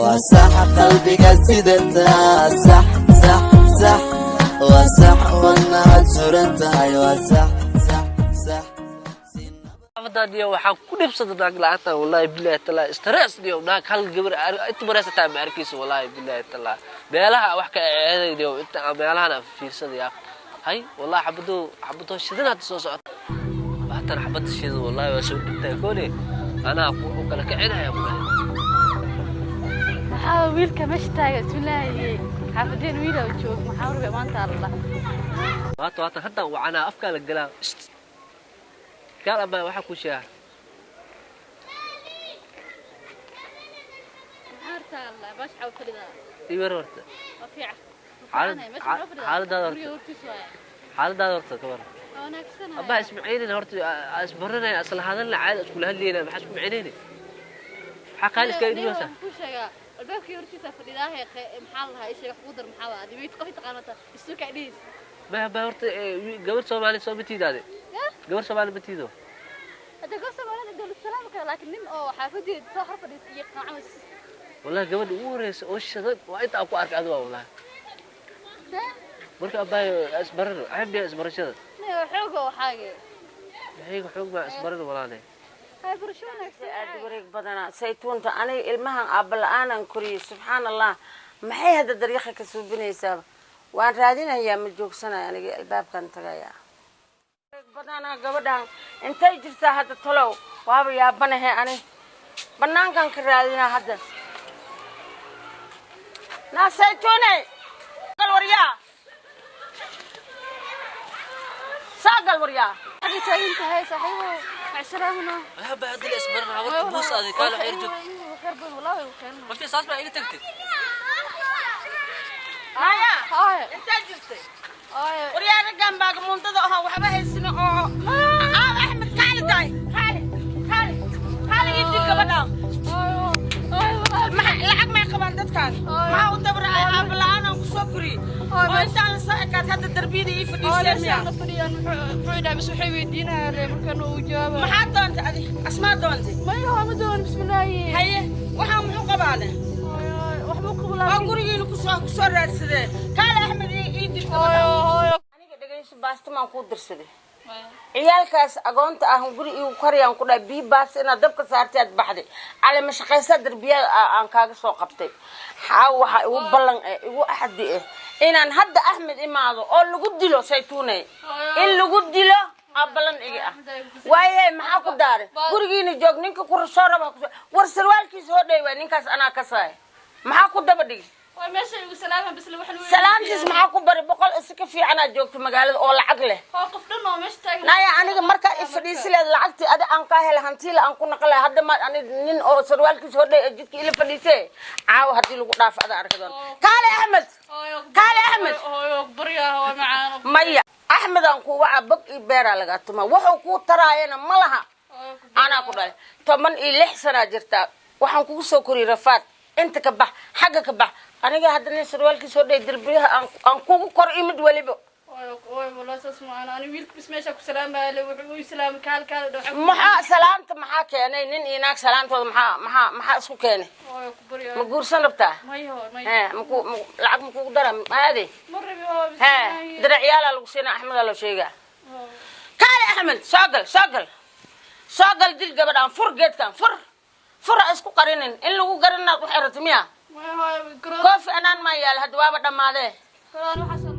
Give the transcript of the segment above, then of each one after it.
Waa sax qalbiga sidataa, sax sax sax, waa sax wadnaad suran tahay, waa sax sax sax. Xaafadaadiyo waxaan ku dhibsada naag la'aanta, wallahi billahi tallahi, stress dhiyo. Naag hal gabar inta mareysa taa ma arkayso, wallahi billahi tallahi. Meelaha wax ka eedaydiyo inta aan meelahan aan fiirsadaya. Hay wallahi, xabado xabado shidan hadda soo socota, haatan xabada shidan, wallahi waa soo dhigtay koole, anaa ku kala kicinaya ku dhahay. Maxaa wiilka meesha taaga? Bismillaahi, xaafadeen wiila joog, maxaa rabay maanta alla? Waata waata, hadda wacanaa, afkaa la galaa gaal ama waxaa ku sheega. Maxaa horta alla baash xaw fadhidaa? Iwer horta. Waa fiican. Xaaladaada horta. Guriga hortiis waaya. Xaaladaada horta ka war. Waa wanaagsan. Abaa ismaciinina horta, isbaranaya, isla hadalna, caadi iskula hadlayna, maxaa isku macinayni? Maxaa qaali iskaga dhibaysaa? Ku sheegaa albaabkii hortiisa fadhidaahe, maxaa la lahaa, isheeg wax ugu dar, maxaa waa adiga qof taqaanata isu ka dhis. Ma horta gabar Soomaali soo ma tiidaade? Gabar Soomaali ma tiido? Hadda goor Soomaalida dawlad salaam kale, laakiin nin oo xaafadeed soo hor fadhiis iyo qaacan. Wallahi gabadha ugu horeysa oo shadan waa inta aan ku arkay adiga, wallahi. Marka abaayo isbarano, ceeb isbarashada. Xooga waxaage. Maxayga xoog maa isbarano walaale. Hay, barasho wanaagsan. Aad wareeg badanaa saytuunta, aniga ilmahan aabba la-aanan koriyey, subxaan Allah, maxay hadda dariiqa ka suubinaysaaba? Waan raadinayaa, ma joogsanayo aniga, albaabkan tagayaa. Wareeg badanaa gabadhan, intay jirtaa hadda talow? Waaba yaabanahe, ani banaankan ka raadinaa hadda. Naa saytuune, gal waryaa, saa gal waryaa. Waxay taagan tahay saaxiibo, macsalaamuna. Waxba hadda la isbarano, habarta buus aaday kaala xeer joog. Khayr badan wallahi, way khayr. Qofkii saas baa iga tagtay. Maya. Haaye. Intaa jirtay? Haaye. Waryaa, raggan baaga muundada ahaa waxba haysano oo aaw Axmed, kaali tahay, kaali kaali kaali, ii dil gabadhaan. Maxaa lacag may qabaan dadkaan? Maxaa u dabracay? Aabba la-aanaan ku soo koriyey oo intaan la soo ekaad hadda darbiyada ii fadhiiseen miya? Fadhiyaan, muxuu dhahay? Bas waxay weydiinayaan markaan uu jawaaba. Maxaa doontay adi? Asmaa doontay? Maya, ma doon, bismillaahi. Haye, waxaa muxuu qabaane? Waxba u qabo oo laakiin gurigiina kusoo kusoo raadsadeen. Kaali Axmed, ii dil hooyo gabadhaan. Hooyo. Aniga dhegayso, baastamaan kuu dirsaday ciyaalkaas agoonta ah, guri iigu kariyaan ku dhahay, biyo baasta inaad dabka saartay aad baxday, calema shaqaysaa darbiyada aan kaaga soo qabtay. Xaaw, waxaa igu ballan eh, igu axadi eh, inaan hadda Axmed imaado oo lagu dilo saytuune, in lagu dilo aa ballan iga ah. Waaye maxaa ku daaray? Gurigiina joog, ninka ku soo raba war sarwaalkiisa hodhay waay ninkaas, anaa kasaay, maxaa ku daba dhigi? Waa meesha igu salaama bas, waxaan Salaamtiis maxaa ku bari? Boqol isi ka fiicanaad joogto magaalada oo lacag leh. Oo qof dhan oo meesha taagan. Naya, aniga markaa ifadhiisi leed lacagtii adi aan kaa helay, hantiila aan ku naqlay, hadda maad ani nin oo sarwaalkiisa hodhay ee jidka ila fadhiisee. Caawa haddii lagu dhaafo ada arki doon. Kaale Axmed, kaale Axmed. Hooyo, baryaa, waa macaan. Maya, Axmed aan ku waca, bog iyo beeraa lagaa tuma, wuxuu kuu taraayana ma laha. Anaa ku dhalay, 16 sanaa jirtaa, waxaan kugu soo koriyey rafaad, inta ka bax, xagga ka bax. Aniga hadda nin sarwaalkiisa hodhay derbiyaha aan kugu kor imid weliba. Hooyo hooyo, wallahi saas ma ana, ani wiilka bis meesha ku salaamaya le, wuxuu u islaamay kaal kaal dhow. Maxaa salaanta maxaa keenay? Nin iyo naag salaantooda maxaa maxaa maxaa isku keenay? Hooyo, ku baryaa. Ma guursan rabtaa? Maya hooyo, maya. He, maku lacag makugu dara maade? Ma rabi hooyo. He. Bismillaahi. Diracyaalaa lagu siinaa, Axmedaa loo sheegaa. Kaale Axmed, soo gal, soo gal, soo gal, dil gabadhaan, fur geedkan, fur fur, ha isku qarinin, in lagu garanaad u xirato miya? Maya hooyo, garoon. Koofi anaan maa yaal, hadda waaba dhammaadee. Garoon waxaas.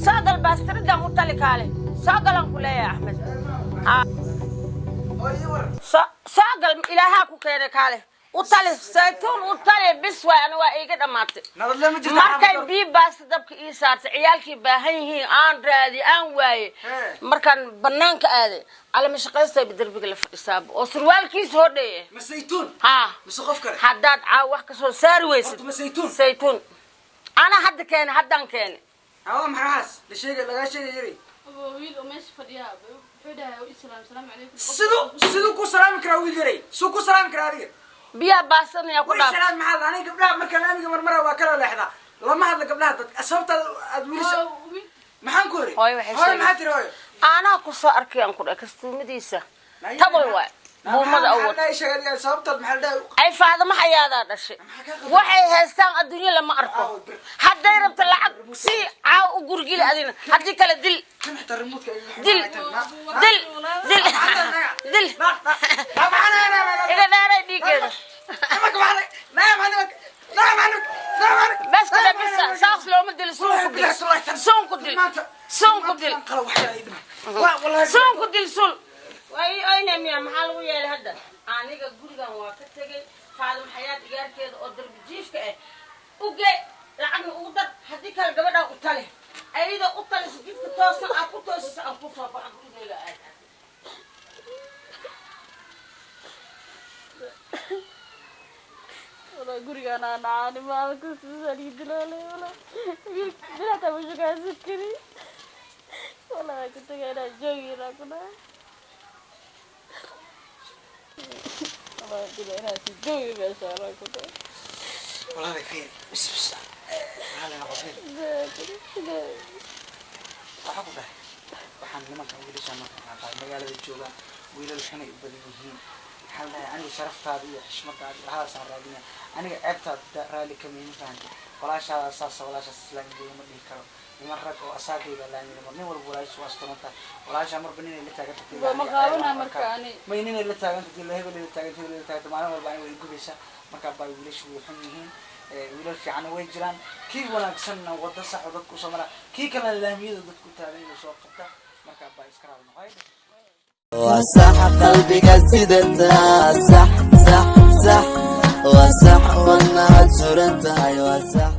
Soo gal, baastiridan u tali, kaale soo galan ku leeyahay Axmed. Ha. Soo gal, ilaahaa ku keenay, kaale u tali, saytuun u tali, bis waay, ani waa iiga dhammaatay. Nabadle ma jirto. Markay biyo baasta dabka ii saartay, ciyaalkii baahan yihiin, aan raadi aan waaye. Hee. Markaan banaanka aaday, calama shaqaystayba derbiga la fadhisaaba oo surwaalkiisa hodheeye. Ma saytuun? Ha. Mise qof kale? Haddaad caaw wax kasoo saari weysid. Horta ma saytuun? Saytuun anaa hadda keenay, haddaan keenay. Hawa, maxaa waxaas la sheegay, lagaa sheegay yari? Wiil oo meesha fadhiya wuxuu dhahay islaam, salaamu calaykum. Siduu ku salaami karaa wiil yaray? Siduu ku salaami karaa adiga? Biyaha baasanayaa ku Way dhaaf. Salaam maxaad? Aniga gabdhaha markaan laamiga marmara waa kala leexdaa, lama hadla gabdhaha dadka, sababtaada aad wiilasha maxaan ku iri? Hooyo waxay Hooyo sheegaysaa. Maxaa tiri hooyo? Anaa ku soo arkay aan ku dhahay kastuumadiisa tabal waay buumada awad. Sababtaad maxaa la dhahay? Ay, Faadama Xayaadaa dhashay. Waxay haystaan adduunyo lama arko. Hadday rabto lacag sii, caaw u gurgili adina, haddii kale dil. Kan xitaa remote-ka. Dil, dil, dil, dil. Iga dheeray dhiigeeda. Bas kada bisa saas looma dilo. Suun ku dil, suun ku dil, suun ku dil, suun ku dil, sul waa ii oyna miya? Maxaa lagu yeelay hadda? Aniga gurigan waa ka tegay. Faadima Xayaad igaarkeeda oo darbi jiifka ah uge, lacagna ugu dar. Haddii kale gabadhaan u tale, ayadoo u taliso jidka toosan aad ku toosiso aan ku soo baxa gurigeyga aad. Walaa gurigaan aan nacaani maalin kasta saan ii dilaalay. Walaa wiil bilaataa ma shukaasan kari. Walaa waan ka tagay inaan joogi inaan ku dhahay. Walaa bila inaan si joogi meesha anaan ku dhahay. Walaalay, fiir, bis bis, walaalay noqo, fiir. Waxaa ku dhahay waxaan nimanka wiilasha marka qaar magaalada joogaan, wiilal xunay u badan yihiin. Maxaa la dhahay, aniga sharaftaada iyo xishmadaada iyo waxaasaan raadinaya. Aniga ceebtaada raalli kama ima fahanti. Walaashaada saasa, walaashaas islaamigooda ma dhihi karo. Niman rag oo asaagayba laamida mar nin walba walaashiis waa asturan tahay. Walaashaa marba ninay la taagan tahay. Waa ma qaabanaa marka ani. May, ninay la taagan tahay, hebel la taagan, hebel la taagan, maalin walba aniga way gubaysaa. Marka baa wiilashu way xun yihiin. Wiilal fiicanna way jiraan. Kii wanaagsanna wada sax oo dadku usoo maraa, kii kalena laamiyada dadku taagan inuu soo qabta. Marka baa iska raali noqoy. Waa sax qalbiga sidataa, sax, sax, sax, waa sax. Wadnaad suran tahay, waa sax.